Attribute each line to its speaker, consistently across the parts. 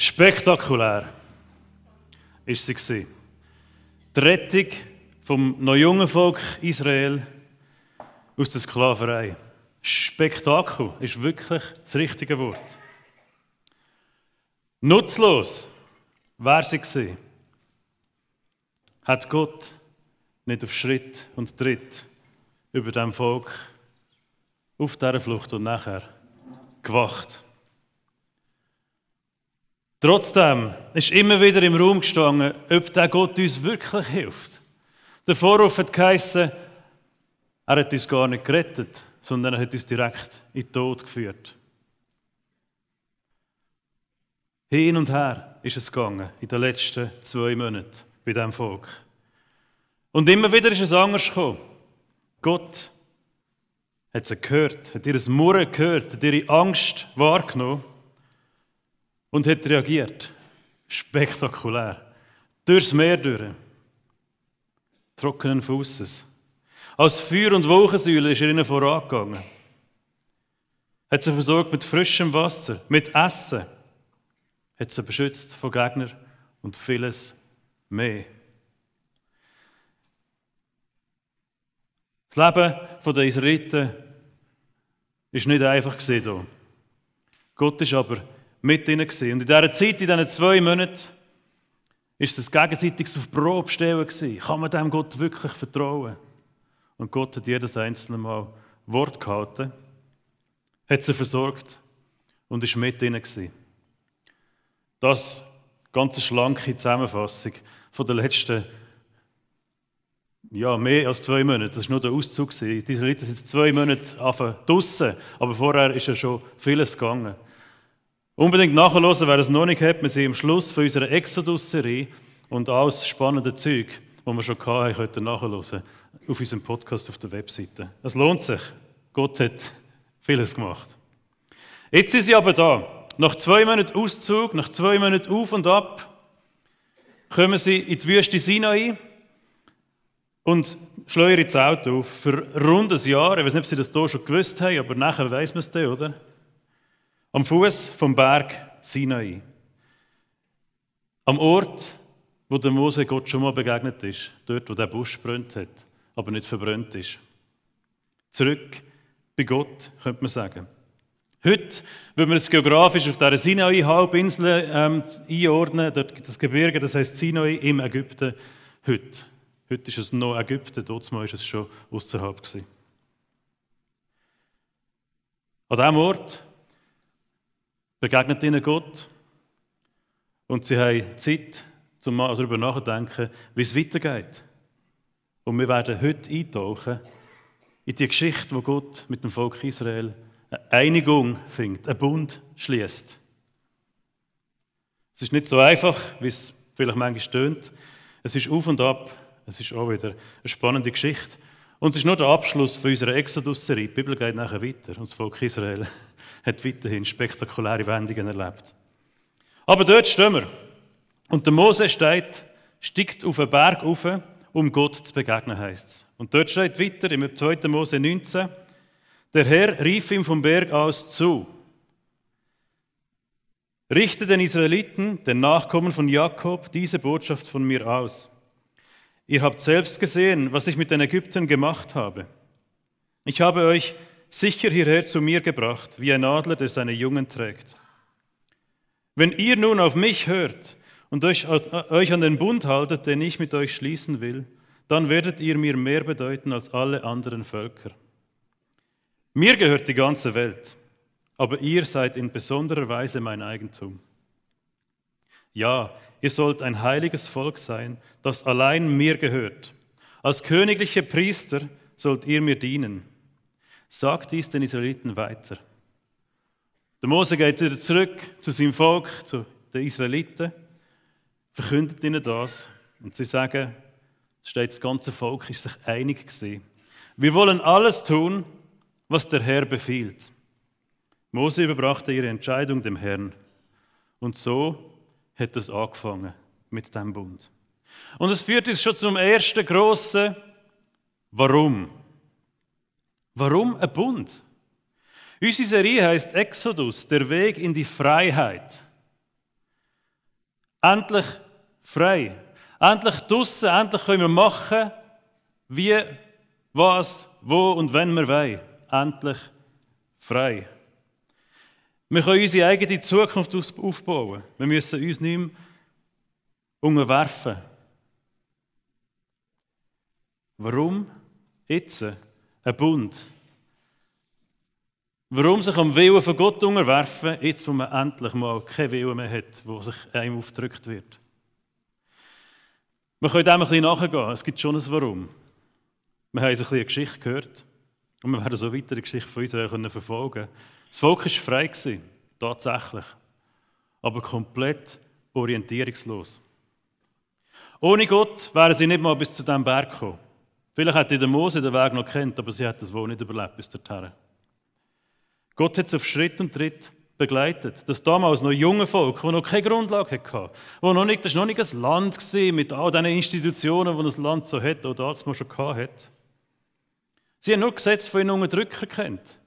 Speaker 1: Spektakulär war sie. Die Rettung vom noch jungen Volk Israel aus der Sklaverei. Spektakel ist wirklich das richtige Wort. Nutzlos wäre sie gewesen, hat Gott nicht auf Schritt und Tritt über dem Volk auf dieser Flucht und nachher gewacht. Trotzdem ist immer wieder im Raum gestanden, ob der Gott uns wirklich hilft. Der Vorwurf hat geheissen, er hat uns gar nicht gerettet, sondern er hat uns direkt in den Tod geführt. Hin und her ist es gegangen in den letzten 2 Monaten bei diesem Volk. Und immer wieder ist es anders gekommen. Gott hat sie gehört, hat ihr Murren gehört, hat ihre Angst wahrgenommen und hat reagiert. Spektakulär. Durchs Meer durch. Trockenen Fußes. Als Feuer- und Wolkensäule ist er ihnen vorangegangen. Hat sie versorgt mit frischem Wasser, mit Essen. Hat sie beschützt von Gegnern und vieles mehr. Das Leben der Israeliten war nicht einfach hier. Gott war aber mit ihnen. Und in dieser Zeit, in diesen 2 Monaten, war es ein gegenseitiges auf Probe stellen. Kann man dem Gott wirklich vertrauen? Und Gott hat jedes einzelne Mal Wort gehalten, hat sie versorgt und war mit ihnen. Das ganz schlanke Zusammenfassung von der letzten, mehr als 2 Monate. Das war nur der Auszug. Die Israeliten sind 2 Monate draussen, aber vorher ist ja schon vieles gegangen. Unbedingt nachhören, wer es noch nicht hat. Wir sind am Schluss von unserer Exodus-Serie und alles spannende Zeug, das wir schon hatten, könnt ihr nachhören auf unserem Podcast auf der Webseite. Es lohnt sich. Gott hat vieles gemacht. Jetzt sind sie aber da. Nach 2 Monaten Auszug, nach 2 Monaten Auf und Ab, kommen sie in die Wüste Sinai und schlagen ihre Zelte auf für rund ein Jahr. Ich weiß nicht, ob sie das hier schon gewusst haben, aber nachher weiss man es dann, oder? Am Fuß vom Berg Sinai. Am Ort, wo der Mose Gott schon mal begegnet ist. Dort, wo der Busch gebrannt hat, aber nicht verbrannt ist. Zurück bei Gott, könnte man sagen. Heute, wenn wir es geografisch auf dieser Sinai-Halbinsel einordnen, dort gibt es das Gebirge, das heisst Sinai im Ägypten heute. Heute ist es noch Ägypten, dort war es schon außerhalb. An diesem Ort begegnet ihnen Gott und sie haben Zeit, um darüber nachzudenken, wie es weitergeht. Und wir werden heute eintauchen in die Geschichte, wo Gott mit dem Volk Israel eine Einigung findet, einen Bund schließt. Es ist nicht so einfach, wie es vielleicht manchmal tönt. Es ist auf und ab, es ist auch wieder eine spannende Geschichte. Und es ist nur der Abschluss von unserer Exodus-Serie. Die Bibel geht nachher weiter und das Volk Israel hat weiterhin spektakuläre Wendungen erlebt. Aber dort stehen wir. Und der Mose steigt auf einen Berg rauf, um Gott zu begegnen, heisst es. Und dort steht weiter, im 2. Mose 19, der Herr rief ihm vom Berg aus zu. Richte den Israeliten, den Nachkommen von Jakob, diese Botschaft von mir aus. Ihr habt selbst gesehen, was ich mit den Ägyptern gemacht habe. Ich habe euch sicher hierher zu mir gebracht, wie ein Adler, der seine Jungen trägt. Wenn ihr nun auf mich hört und euch an den Bund haltet, den ich mit euch schließen will, dann werdet ihr mir mehr bedeuten als alle anderen Völker. Mir gehört die ganze Welt, aber ihr seid in besonderer Weise mein Eigentum. Ja, ihr sollt ein heiliges Volk sein, das allein mir gehört. Als königliche Priester sollt ihr mir dienen. Sagt dies den Israeliten weiter. Der Mose geht wieder zurück zu seinem Volk, zu den Israeliten, verkündet ihnen das und sie sagen, das ganze Volk ist sich einig gewesen. Wir wollen alles tun, was der Herr befiehlt. Mose überbrachte ihre Entscheidung dem Herrn und so hat es angefangen mit dem Bund. Und es führt uns schon zum ersten grossen Warum. Warum ein Bund? Unsere Serie heisst Exodus, der Weg in die Freiheit. Endlich frei. Endlich draussen, endlich können wir machen, wie, was, wo und wenn wir wollen. Endlich frei. Wir können unsere eigene Zukunft aufbauen. Wir müssen uns nicht mehr unterwerfen. Warum jetzt ein Bund? Warum sich am Willen von Gott unterwerfen, jetzt wo man endlich mal keinen Willen mehr hat, wo sich einem aufgedrückt wird? Wir können dem ein bisschen nachgehen. Es gibt schon ein Warum. Wir haben ein bisschen eine Geschichte gehört und wir werden so weiter die Geschichte von uns verfolgen können. Das Volk war frei, tatsächlich, aber komplett orientierungslos. Ohne Gott wären sie nicht mal bis zu diesem Berg gekommen. Vielleicht hätte der Mose den Weg noch gekannt, aber sie hat das wohl nicht überlebt bis dorthin. Gott hat sie auf Schritt und Tritt begleitet. Das damals noch junge Volk, das noch keine Grundlage hatte, das war noch nicht ein Land mit all diesen Institutionen, die ein Land so hat oder damals schon hatte. Sie haben nur Gesetze von ihren Unterdrückern gekannt.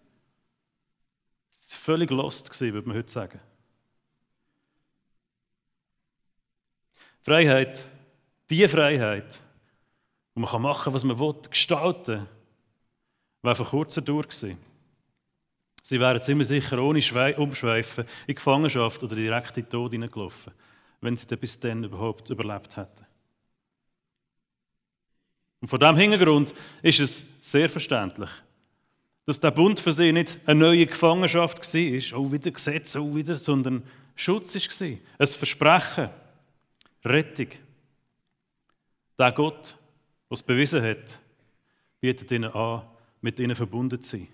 Speaker 1: Sie waren völlig lost, würde man heute sagen. Freiheit, die Freiheit, wo man machen kann, was man will, gestalten, war von kurzer Dauer gewesen. Sie wären ziemlich sicher ohne Umschweifen in die Gefangenschaft oder direkt in den Tod hineingelaufen, wenn sie bis dann überhaupt überlebt hätten. Und vor diesem Hintergrund ist es sehr verständlich, dass der Bund für sie nicht eine neue Gefangenschaft war, auch wieder Gesetz, sondern Schutz war. Ein Versprechen, Rettung. Der Gott, der es bewiesen hat, bietet ihnen an, mit ihnen verbunden zu sein.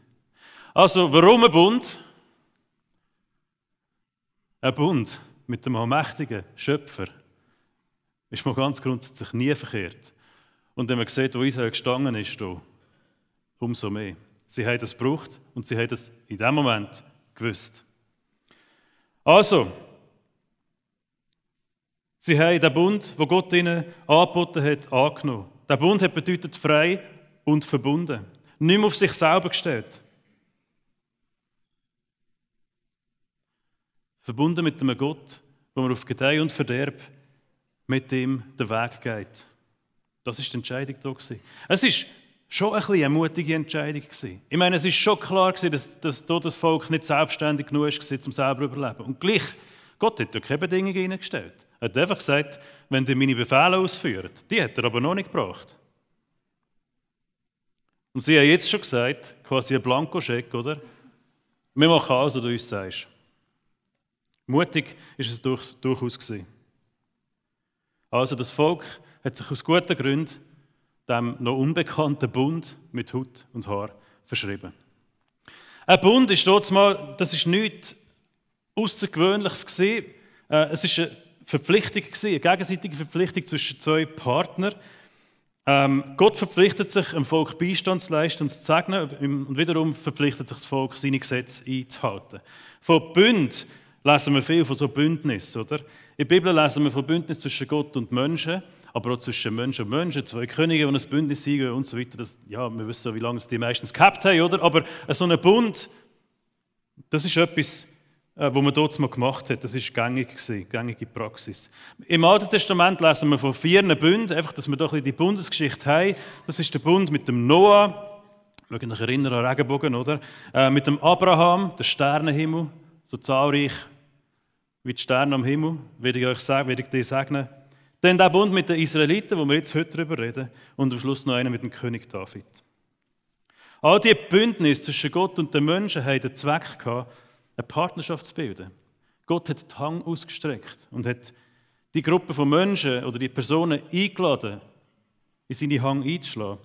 Speaker 1: Also, warum ein Bund? Ein Bund mit dem allmächtigen Schöpfer ist mal ganz grundsätzlich nie verkehrt. Und wenn man sieht, wo Israel gestanden ist, umso mehr. Sie haben das gebraucht und sie haben das in dem Moment gewusst. Also, sie haben den Bund, den Gott ihnen angeboten hat, angenommen. Der Bund hat bedeutet frei und verbunden. Nicht mehr auf sich selber gestellt. Verbunden mit einem Gott, wo man auf Gedeih und Verderb mit ihm den Weg geht. Das war die Entscheidung da. Es war schon ein bisschen eine mutige Entscheidung. Ich meine, es war schon klar, dass das Volk nicht selbstständig genug war, um selber zu überleben. Und gleich, Gott hat ja keine Bedingungen hineingestellt. Er hat einfach gesagt, wenn ihr meine Befehle ausführt, die hat er aber noch nicht gebracht. Und sie haben jetzt schon gesagt, quasi ein Blankoscheck, oder? Wir machen alles, was du uns sagst. Mutig ist es durchaus gewesen. Also das Volk hat sich aus guten Gründen dem noch unbekannten Bund mit Haut und Haar verschrieben. Ein Bund ist das ist nichts Außergewöhnliches gewesen. Es ist eine Verpflichtung gewesen, eine gegenseitige Verpflichtung zwischen zwei Partnern. Gott verpflichtet sich, dem Volk Beistand zu leisten und zu segnen, und wiederum verpflichtet sich das Volk, seine Gesetze einzuhalten. Von Bünden lesen wir viel von so Bündnissen, oder? In der Bibel lesen wir von Bündnissen zwischen Gott und Menschen, aber auch zwischen Menschen und Menschen, zwei Könige, die ein Bündnis eingehen und so weiter. Wir wissen, wie lange es die meistens gehabt haben, oder? Aber so ein Bund, das ist etwas, was man dort mal gemacht hat. Das war gängige Praxis. Im Alten Testament lesen wir von 4 Bünden, einfach, dass wir doch ein bisschen die Bundesgeschichte haben. Das ist der Bund mit dem Noah, wir können euch erinnern an Regenbogen, oder? Mit dem Abraham, der Sternenhimmel, so zahlreich wie die Sterne am Himmel, werde ich dir segnen. Dann der Bund mit den Israeliten, wo wir jetzt heute darüber reden, und am Schluss noch einer mit dem König David. All diese Bündnisse zwischen Gott und den Menschen haben den Zweck gehabt, eine Partnerschaft zu bilden. Gott hat die Hand ausgestreckt und hat die Gruppe von Menschen oder die Personen eingeladen, in seine Hand einzuschlagen.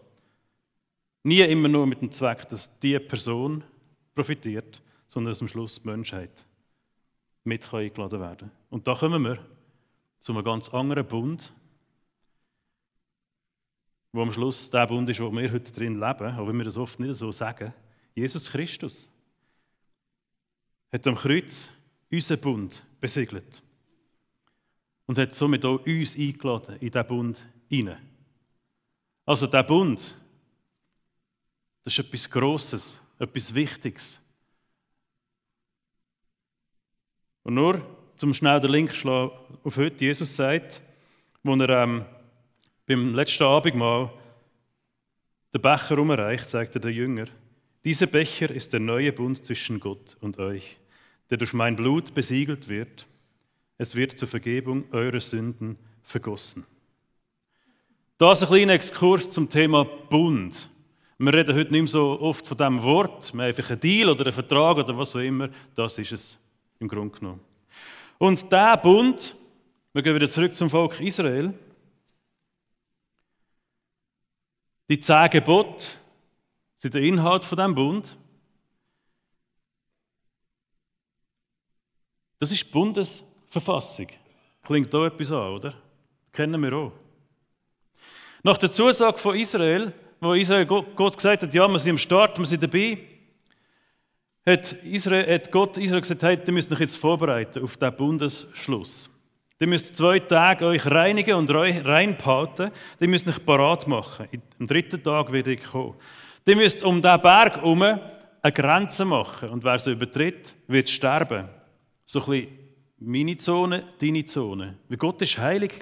Speaker 1: Nie immer nur mit dem Zweck, dass diese Person profitiert, sondern dass am Schluss die Menschheit mit eingeladen werden kann. Und da kommen wir zu einem ganz anderen Bund, wo am Schluss der Bund ist, wo wir heute drin leben, auch wenn wir das oft nicht so sagen. Jesus Christus hat am Kreuz unseren Bund besiegelt und hat somit auch uns eingeladen in diesen Bund hinein. Also der Bund, das ist etwas Grosses, etwas Wichtiges. Und nur zum schnell den Link schlagen auf heute, Jesus sagt, wo er beim letzten Abendmahl den Becher umreicht, sagt er der Jünger, dieser Becher ist der neue Bund zwischen Gott und euch, der durch mein Blut besiegelt wird. Es wird zur Vergebung eurer Sünden vergossen. Das ist ein kleiner Exkurs zum Thema Bund. Wir reden heute nicht mehr so oft von diesem Wort, wir haben einfach einen Deal oder einen Vertrag oder was auch immer. Das ist es im Grunde genommen. Und dieser Bund, wir gehen wieder zurück zum Volk Israel, die 10 Gebote sind der Inhalt von diesem Bund. Das ist die Bundesverfassung. Klingt da etwas an, oder? Kennen wir auch. Nach der Zusage von Israel, wo Israel Gott gesagt hat, ja, wir sind am Start, wir sind dabei, hat Gott Israel gesagt, hey, ihr müsst euch jetzt vorbereiten auf diesen Bundesschluss. Ihr müsst 2 Tage euch reinigen und reinbehalten. Ihr müsst euch parat machen. Am 3. Tag werde ich kommen. Ihr müsst um diesen Berg herum eine Grenze machen. Und wer so übertritt, wird sterben. So ein bisschen meine Zone, deine Zone. Weil Gott war heilig.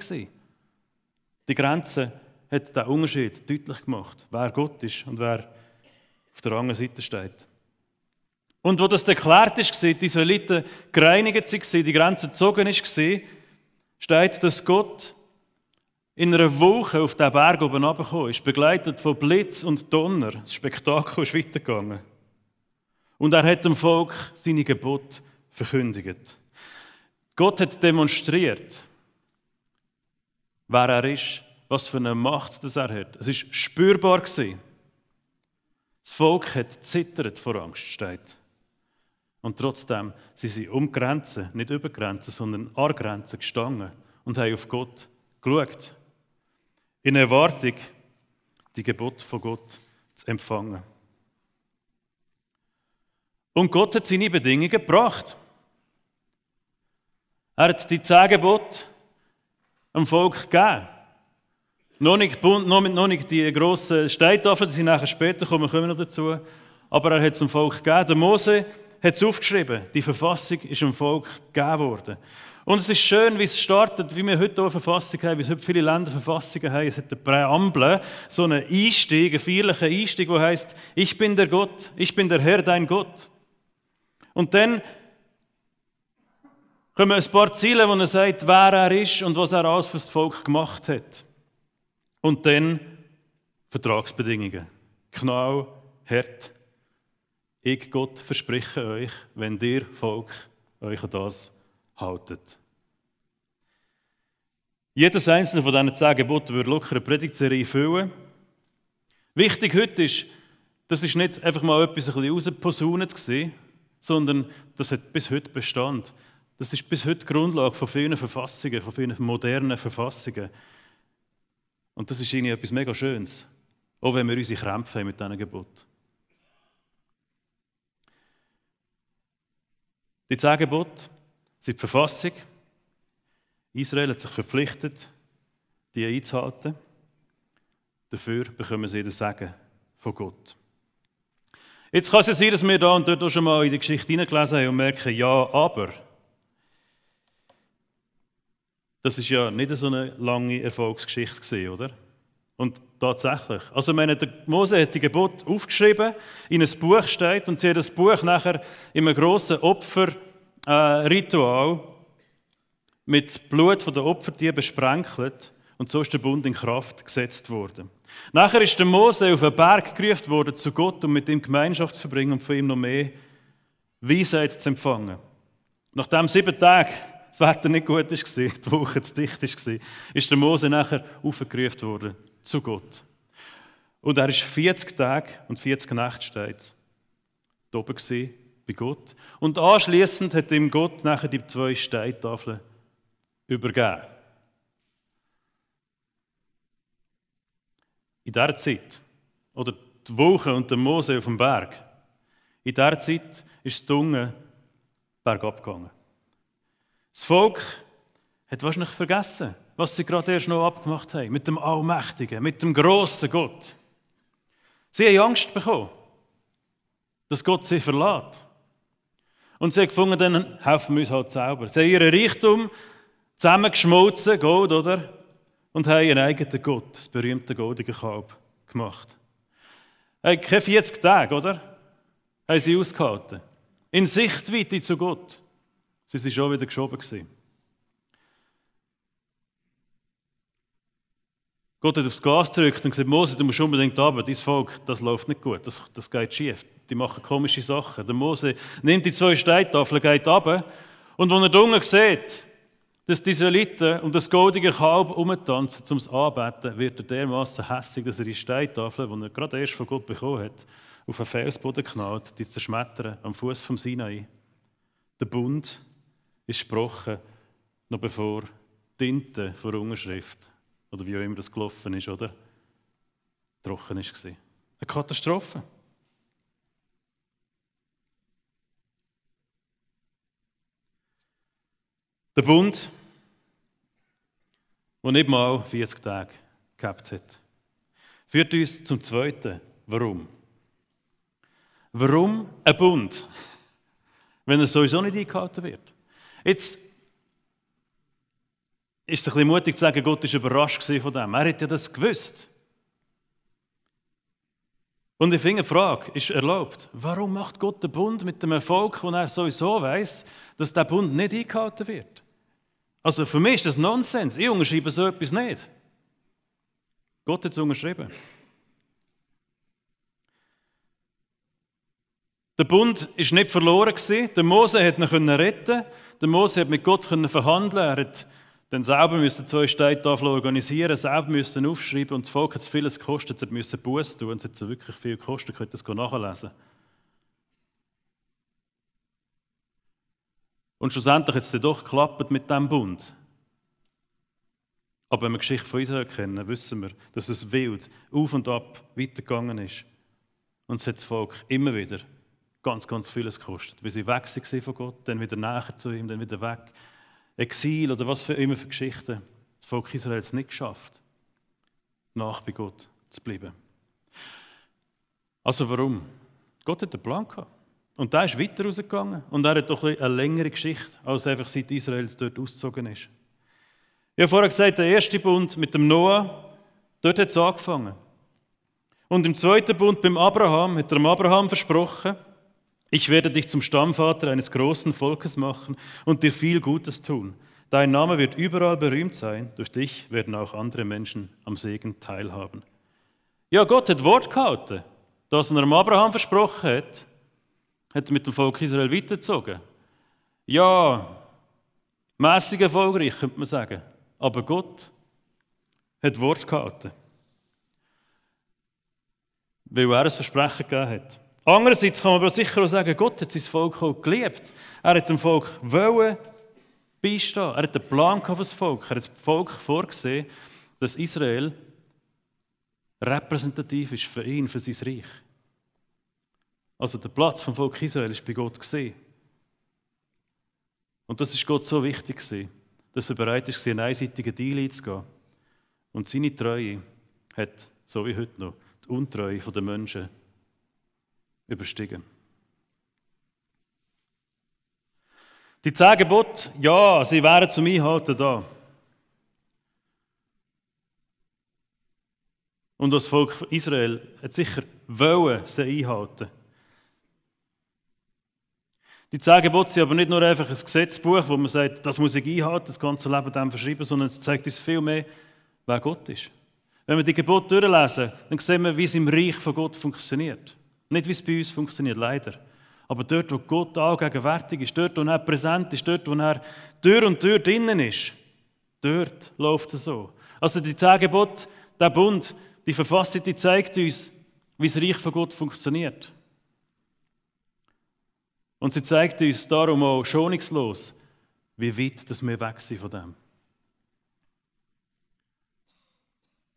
Speaker 1: Die Grenze hat diesen Unterschied deutlich gemacht, wer Gott ist und wer auf der anderen Seite steht. Und wo das geklärt war, die Israeliten gereinigt waren, die Grenze gezogen war, steht, dass Gott in einer Woche auf den Berg oben runtergekommen ist, begleitet von Blitz und Donner. Das Spektakel ist weitergegangen. Und er hat dem Volk seine Gebote verkündigt. Gott hat demonstriert, wer er ist, was für eine Macht das er hat. Es war spürbar. Das Volk hat zittert vor Angst, steht. Und trotzdem sind sie um Grenzen, nicht über Grenzen, sondern an Grenzen gestanden und haben auf Gott geschaut. In Erwartung, die Gebote von Gott zu empfangen. Und Gott hat seine Bedingungen gebracht. Er hat die 10 Gebote dem Volk gegeben. Noch nicht die grossen Steintafeln, die sind nachher später kommen, wir noch dazu. Aber er hat es dem Volk gegeben. Der Mose hat es aufgeschrieben. Die Verfassung ist dem Volk gegeben worden. Und es ist schön, wie es startet, wie wir heute auch eine Verfassung haben, wie es heute viele Länder Verfassungen haben. Es hat eine Präambel, so einen Einstieg, einen feierlichen Einstieg, der heisst, ich bin der Gott, ich bin der Herr, dein Gott. Und dann kommen ein paar Ziele, wo er sagt, wer er ist und was er alles für das Volk gemacht hat. Und dann Vertragsbedingungen. Genau, hart. Ich, Gott, verspreche euch, wenn ihr, Volk, euch an das haltet. Jedes einzelne von diesen 10 Geboten würde locker eine Predigtserie füllen. Wichtig heute ist, das ist nicht einfach mal etwas ein bisschen rausposaunet gewesen, sondern das hat bis heute Bestand. Das ist bis heute die Grundlage von vielen Verfassungen, von vielen modernen Verfassungen. Und das ist ihnen etwas mega Schönes, auch wenn wir unsere Krämpfe haben mit diesen Geboten. Die 10 Gebote sind die Verfassung. Israel hat sich verpflichtet, die einzuhalten. Dafür bekommen sie den Segen von Gott. Jetzt kann es ja sein, dass wir da und dort auch schon mal in die Geschichte hineingelesen haben und merken, ja, aber das ist ja nicht so eine lange Erfolgsgeschichte gewesen, oder? Und tatsächlich. Also, ich meine, der Mose hat die Gebote aufgeschrieben, in ein Buch steht und sie hat das Buch nachher in einem grossen Opferritual mit Blut der Opfertiere besprenkelt und so ist der Bund in Kraft gesetzt worden. Nachher ist der Mose auf einen Berg gerufen worden zu Gott, um mit ihm Gemeinschaft zu verbringen und von ihm noch mehr Weisheit zu empfangen. Nachdem 7 Tage das Wetter nicht gut war, die Woche zu dicht war, ist der Mose nachher aufgerufen worden zu Gott. Und er ist 40 Tage und 40 Nächte steht da oben bei Gott. Und anschliessend hat ihm Gott nachher die 2 Steintafeln übergeben. In dieser Zeit, oder die Woche und der Mose auf dem Berg, in dieser Zeit ist es dunkel bergab gegangen. Das Volk hat wahrscheinlich vergessen, was sie gerade erst noch abgemacht haben, mit dem Allmächtigen, mit dem grossen Gott. Sie haben Angst bekommen, dass Gott sie verlässt. Und sie haben gefunden, dann helfen wir uns halt selber. Sie haben ihren Reichtum zusammengeschmolzen, Gold, oder? Und haben ihren eigenen Gott, das berühmte goldige Kalb, gemacht. Hey, keine 40 Tage, oder? Haben sie ausgehalten. In Sichtweite zu Gott. Sie waren schon wieder geschoben gewesen. Gott hat aufs Gas gedrückt und gesagt, Mose, du musst unbedingt runter, dein Volk, das läuft nicht gut, das geht schief. Die machen komische Sachen. Der Mose nimmt die 2 Steintafeln, geht runter und als er da unten sieht, dass die Israeliten um das goldige Kalb herumtanzen, um es anzubeten, wird er dermaßen hässig, dass er die Steintafel, die er gerade erst von Gott bekommen hat, auf einen Felsboden knallt, die zerschmettern am Fuß vom Sinai. Der Bund ist gesprochen, noch bevor die Tinte vor der Unterschrift, oder wie auch immer das gelaufen ist, oder? Trocken war. Eine Katastrophe. Der Bund, der nicht mal 40 Tage gehabt hat, führt uns zum Zweiten. Warum? Warum ein Bund, wenn er sowieso nicht eingehalten wird? Jetzt ist es ein bisschen mutig zu sagen, Gott war überrascht von dem. Er hat ja das gewusst. Und ich finde, die Frage ist erlaubt. Warum macht Gott den Bund mit dem Volk, wo er sowieso weiss, dass der Bund nicht eingehalten wird? Also für mich ist das Nonsens. Ich unterschreibe so etwas nicht. Gott hat es unterschrieben. Der Bund war nicht verloren. Der Mose konnte ihn retten. Der Mose konnte mit Gott verhandeln. Er hat dann selber 2 Steintafeln organisieren, selber aufschreiben und das Volk hat es vieles gekostet. Es musste Buße tun und es hat wirklich viel gekostet. Ihr könnt das nachlesen. Und schlussendlich hat es dann doch geklappt mit diesem Bund. Aber wenn wir die Geschichte von Israel kennen, wissen wir, dass es wild auf und ab weitergegangen ist. Und es hat das Volk immer wieder ganz, ganz vieles gekostet. Weil sie weg waren von Gott, dann wieder näher zu ihm, dann wieder weg. Exil oder was für immer für Geschichten. Das Volk Israel hat es nicht geschafft, nach bei Gott zu bleiben. Also warum? Gott hat einen Plan gehabt. Und der ist weiter rausgegangen. Und er hat doch eine längere Geschichte, als einfach seit Israel dort ausgezogen ist. Ich habe vorher gesagt, der erste Bund mit dem Noah, dort hat es angefangen. Und im zweiten Bund beim Abraham hat er dem Abraham versprochen, ich werde dich zum Stammvater eines großen Volkes machen und dir viel Gutes tun. Dein Name wird überall berühmt sein. Durch dich werden auch andere Menschen am Segen teilhaben. Ja, Gott hat Wort gehalten. Das, was er dem Abraham versprochen hat, hat er mit dem Volk Israel weitergezogen. Ja, mässig erfolgreich, könnte man sagen. Aber Gott hat Wort gehalten. Weil er ein Versprechen gegeben hat. Andererseits kann man aber sicher auch sagen, Gott hat sein Volk auch geliebt. Er hat dem Volk beistehen. Er hat einen Plan für das Volk. Er hat dem Volk vorgesehen, dass Israel repräsentativ ist für ihn, für sein Reich. Also der Platz vom Volk Israel ist bei Gott gesehen. Und das ist Gott so wichtig gewesen, dass er bereit ist, einen einseitigen Deal einzugehen. Und seine Treue hat, so wie heute noch, die Untreue der Menschen überstiegen. Die 10 Gebote, ja, sie wären zum Einhalten da. Und das Volk Israel hat sicher wollen sie einhalten. Die 10 Gebote sind aber nicht nur einfach ein Gesetzbuch, wo man sagt, das muss ich einhalten, das ganze Leben dem verschreiben, sondern es zeigt uns viel mehr, wer Gott ist. Wenn wir die Gebote durchlesen, dann sehen wir, wie es im Reich von Gott funktioniert. Nicht, wie es bei uns funktioniert, leider. Aber dort, wo Gott allgegenwärtig ist, dort, wo er präsent ist, dort, wo er Tür und Tür drinnen ist, dort läuft es so. Also die 10 Gebote, der Bund, die Verfassung, die zeigt uns, wie das Reich von Gott funktioniert. Und sie zeigt uns darum auch schonungslos, wie weit dass wir weg sind von dem.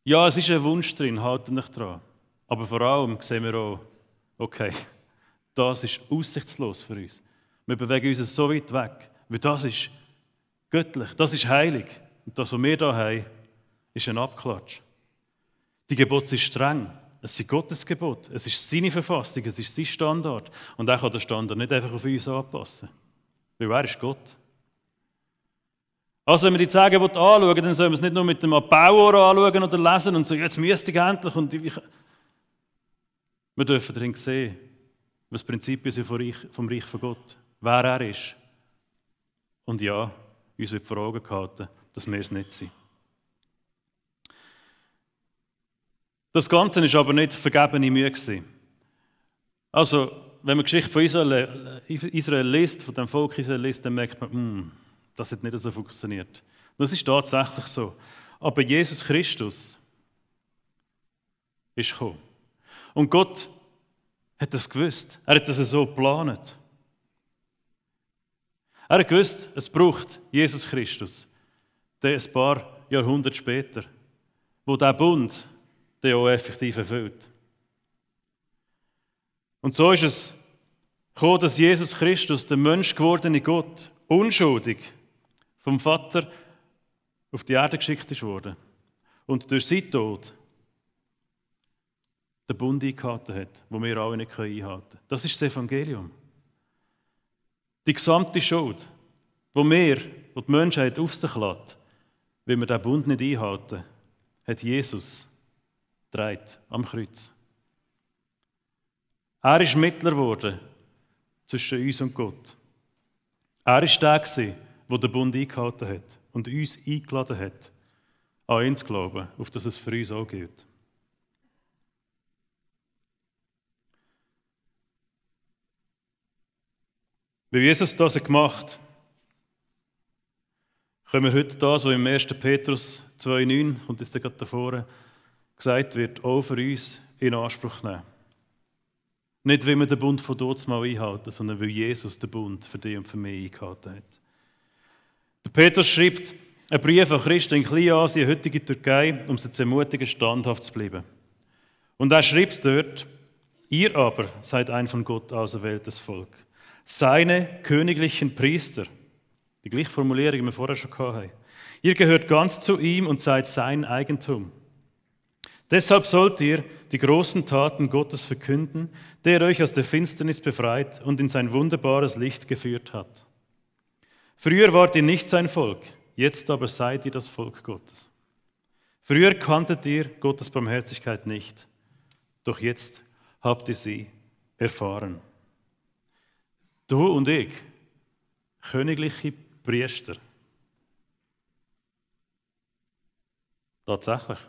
Speaker 1: Ja, es ist ein Wunsch drin, haltet euch dran. Aber vor allem sehen wir auch, okay, das ist aussichtslos für uns. Wir bewegen uns so weit weg, weil das ist göttlich, das ist heilig. Und das, was wir hier haben, ist ein Abklatsch. Die Gebote sind streng. Es sind Gottes Gebote, es ist seine Verfassung, es ist sein Standard. Und er kann den Standard nicht einfach auf uns anpassen, weil er ist Gott. Also wenn wir die 10 Gebote anschauen, dann sollen wir es nicht nur mit dem Abbauohr anschauen oder lesen und so, jetzt müsste ich endlich. Wir dürfen darin sehen, was das Prinzip ist vom Reich von Gott, wer er ist. Und ja, uns wird vor Augen gehalten, dass wir es nicht sind. Das Ganze war aber nicht vergebene Mühe gewesen. Also, wenn man die Geschichte von Israel liest, von dem Volk Israel liest, dann merkt man, das hat nicht so funktioniert. Das ist tatsächlich so. Aber Jesus Christus ist gekommen. Und Gott hat das gewusst. Er hat das so geplant. Er hat gewusst, es braucht Jesus Christus, der ein paar Jahrhunderte später, wo der Bund der auch effektiv erfüllt. Und so ist es gekommen, dass Jesus Christus, der Mensch gewordene Gott, unschuldig vom Vater auf die Erde geschickt wurde und durch seinen Tod den Bund eingehalten hat, den wir alle nicht einhalten können. Das ist das Evangelium. Die gesamte Schuld, die die Menschheit auf sich lässt, weil wir diesen Bund nicht einhalten, hat Jesus trägt am Kreuz. Er ist Mittler geworden zwischen uns und Gott. Er ist der, der den Bund eingehalten hat und uns eingeladen hat, an ihn zu glauben, auf das es für uns auch gilt. Weil Jesus das gemacht hat, können wir heute das, was im 1. Petrus 2,9 und das gerade davor gesagt wird, auch für uns in Anspruch nehmen. Nicht, weil wir den Bund von dort mal einhalten, sondern weil Jesus den Bund für dich und für mich eingehalten hat. Der Petrus schreibt einen Brief an Christen in Kleinasien, heutige Türkei, um sie zu ermutigen, standhaft zu bleiben. Und er schreibt dort, ihr aber seid ein von Gott auserwähltes Volk, seine königlichen Priester. Die gleiche Formulierung, die wir vorher schon hatten. Ihr gehört ganz zu ihm und seid sein Eigentum. Deshalb sollt ihr die großen Taten Gottes verkünden, der euch aus der Finsternis befreit und in sein wunderbares Licht geführt hat. Früher wart ihr nicht sein Volk, jetzt aber seid ihr das Volk Gottes. Früher kanntet ihr Gottes Barmherzigkeit nicht, doch jetzt habt ihr sie erfahren. Du und ich, königliche Priester. Tatsächlich.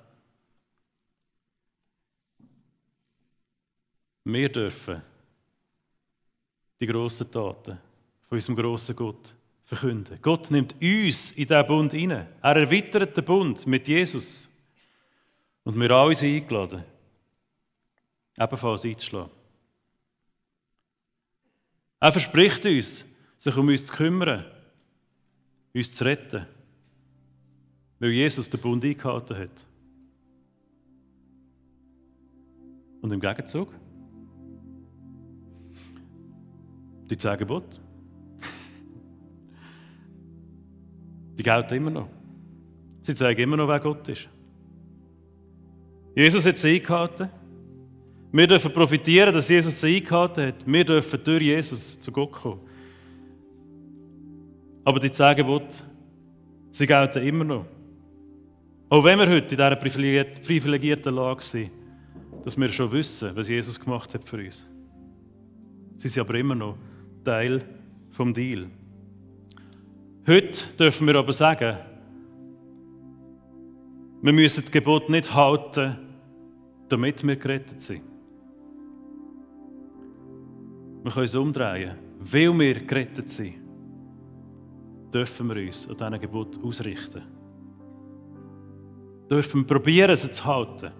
Speaker 1: Wir dürfen die grossen Taten von unserem grossen Gott verkünden. Gott nimmt uns in diesen Bund hinein. Er erweitert den Bund mit Jesus. Und wir alle sind eingeladen, ebenfalls einzuschlagen. Er verspricht uns, sich um uns zu kümmern, uns zu retten, weil Jesus den Bund eingehalten hat. Und im Gegenzug die 10 Gebote. Die gelten immer noch. Sie zeigen immer noch, wer Gott ist. Jesus hat sie eingehalten. Wir dürfen profitieren, dass Jesus sie eingehalten hat. Wir dürfen durch Jesus zu Gott kommen. Aber die 10 Gebote, sie gelten immer noch. Auch wenn wir heute in dieser privilegierten Lage sind, dass wir schon wissen, was Jesus gemacht hat für uns. Sie sind aber immer noch Teil vom Deal. Heute dürfen wir aber sagen, wir müssen das Gebot nicht halten, damit wir gerettet sind. Wir können es umdrehen. Weil wir gerettet sind, dürfen wir uns an diesen Gebot ausrichten. Dürfen wir probieren, sie zu halten.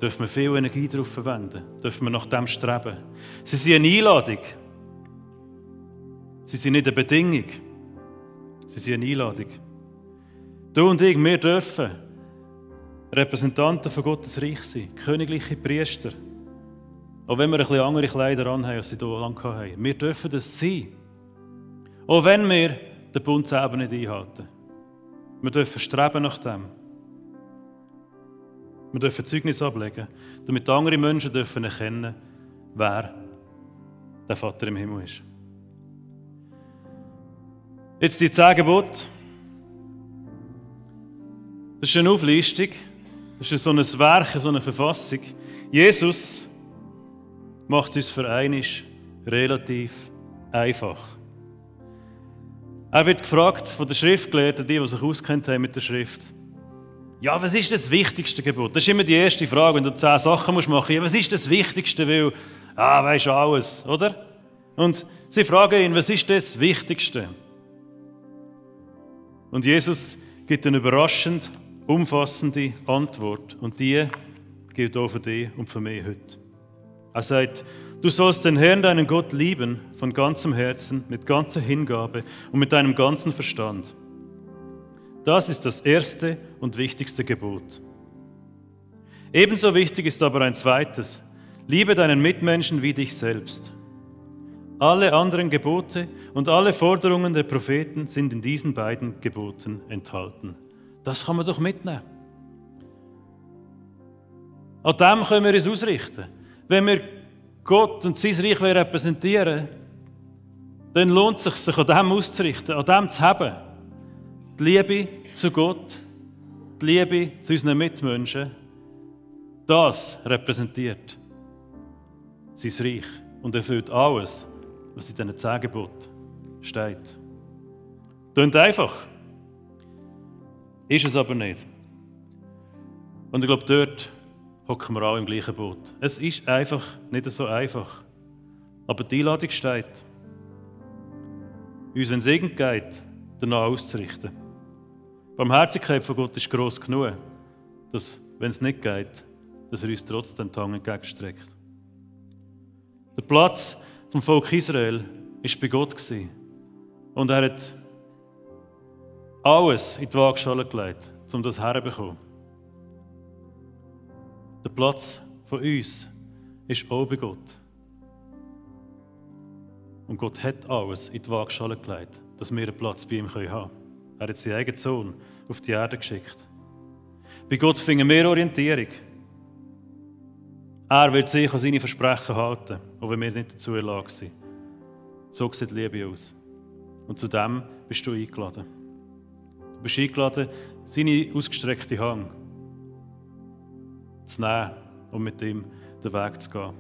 Speaker 1: Dürfen wir viel Energie darauf verwenden. Dürfen wir nach dem streben. Sie sind eine Einladung. Sie sind nicht eine Bedingung. Sie sind eine Einladung. Du und ich, wir dürfen Repräsentanten von Gottes Reich sein. Königliche Priester. Auch wenn wir ein bisschen andere Kleider anhaben, als sie hier lange hatten. Wir dürfen das sein. Auch wenn wir den Bund selber nicht einhalten. Wir dürfen streben nach dem. Wir dürfen Zeugnis ablegen, damit andere Menschen dürfen erkennen, wer der Vater im Himmel ist. Jetzt die 10 Gebote. Das ist eine Auflistung, das ist so ein Werk, so eine Verfassung. Jesus macht es uns für einmal relativ einfach. Er wird gefragt von den Schriftgelehrten, die sich auskennt haben mit der Schrift. Ja, was ist das wichtigste Gebot? Das ist immer die erste Frage, wenn du 10 Sachen machen musst. Ja, was ist das Wichtigste? Weil, weisst du alles, oder? Und sie fragen ihn, was ist das Wichtigste? Und Jesus gibt eine überraschend umfassende Antwort. Und die gilt auch für dich und für mich heute. Er sagt, du sollst den Herrn, deinen Gott, lieben von ganzem Herzen, mit ganzer Hingabe und mit deinem ganzen Verstand. Das ist das erste und wichtigste Gebot. Ebenso wichtig ist aber ein zweites. Liebe deinen Mitmenschen wie dich selbst. Alle anderen Gebote und alle Forderungen der Propheten sind in diesen beiden Geboten enthalten. Das kann man doch mitnehmen. An dem können wir uns ausrichten. Wenn wir Gott und sein Reich repräsentieren, dann lohnt es sich, sich an dem auszurichten, an dem zu haben. Die Liebe zu Gott, die Liebe zu unseren Mitmenschen, das repräsentiert sein Reich und erfüllt alles, was in diesen 10 Geboten steht. Klingt einfach, ist es aber nicht. Und ich glaube, dort hocken wir alle im gleichen Boot. Es ist einfach nicht so einfach. Aber die Einladung steht, uns, wenn es irgend geht, danach auszurichten. Die Barmherzigkeit von Gott ist gross genug, dass, wenn es nicht geht, dass er uns trotzdem die Hand entgegenstreckt. Der Platz vom Volk Israel war bei Gott. Und er hat alles in die Waagschale gelegt, um das herzubekommen. Der Platz von uns ist auch bei Gott. Und Gott hat alles in die Waagschale gelegt, dass wir einen Platz bei ihm haben können. Er hat seinen eigenen Sohn auf die Erde geschickt. Bei Gott finden wir Orientierung. Er wird sich an seine Versprechen halten, auch wenn wir nicht dazu in der Lage sind. So sieht Liebe aus. Und zu dem bist du eingeladen. Du bist eingeladen, seine ausgestreckte Hand zu nehmen und mit ihm den Weg zu gehen.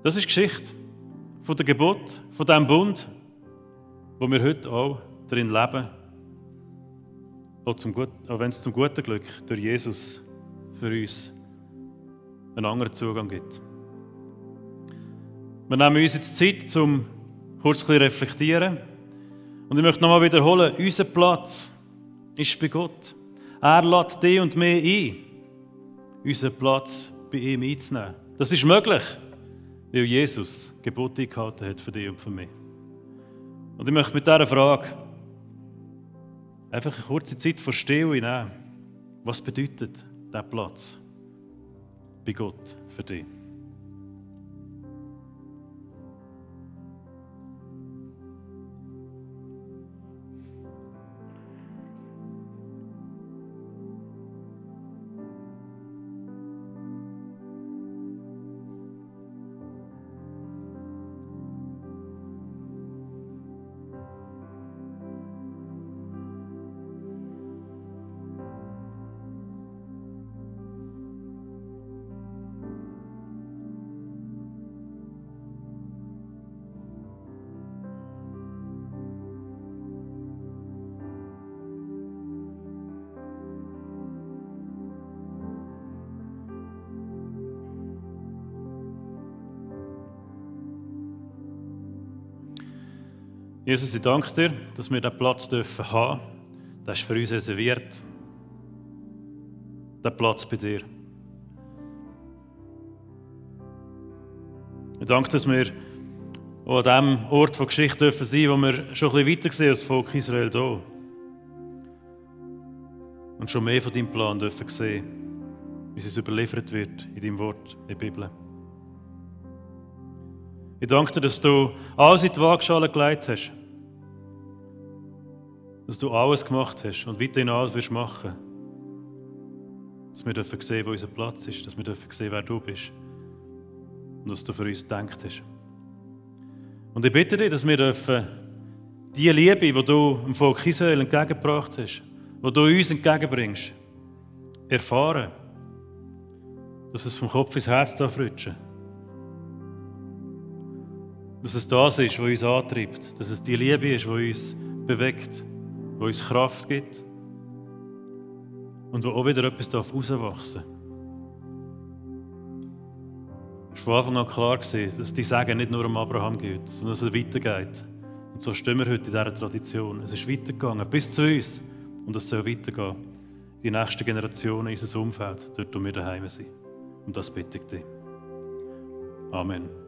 Speaker 1: Das ist die Geschichte von der Geburt, von diesem Bund, wo wir heute auch darin leben, auch wenn es zum guten Glück durch Jesus für uns einen anderen Zugang gibt. Wir nehmen uns jetzt Zeit, um kurz zu reflektieren. Und ich möchte nochmal wiederholen, unser Platz ist bei Gott. Er lädt dich und mich ein, unseren Platz bei ihm einzunehmen. Das ist möglich, weil Jesus Gebote eingehalten hat für dich und für mich. Und ich möchte mit dieser Frage einfach eine kurze Zeit von Stille nehmen. Was bedeutet dieser Platz bei Gott für dich? Jesus, ich danke dir, dass wir diesen Platz haben dürfen. Der ist für uns reserviert. Der Platz bei dir. Ich danke, dass wir auch an dem Ort von Geschichte dürfen sein, wo wir schon ein bisschen weiter sehen als das Volk Israel hier. Und schon mehr von deinem Plan dürfen sehen, wie es überliefert wird in deinem Wort, in der Bibel. Ich danke dir, dass du alles in die Waagschale gelegt hast. dass du alles gemacht hast und weiterhin alles wirst machen. Dass wir dürfen sehen, wo unser Platz ist, dass wir dürfen sehen, wer du bist und was du für uns gedacht hast. Und ich bitte dich, dass wir dürfen die Liebe, die du dem Volk Israel entgegengebracht hast, die du uns entgegenbringst, erfahren. Dass es vom Kopf ins Herz rutschen. Dass es das ist, was uns antreibt. Dass es die Liebe ist, die uns bewegt, die uns Kraft gibt und wo auch wieder etwas herauswachsen darf. Es war von Anfang an klar, dass die Segen nicht nur um Abraham gilt, sondern dass es weitergeht. Und so stehen wir heute in dieser Tradition. Es ist weitergegangen bis zu uns und es soll weitergehen. Die nächsten Generationen in unser Umfeld, dort wo wir daheim sind. Und das bitte ich dich. Amen.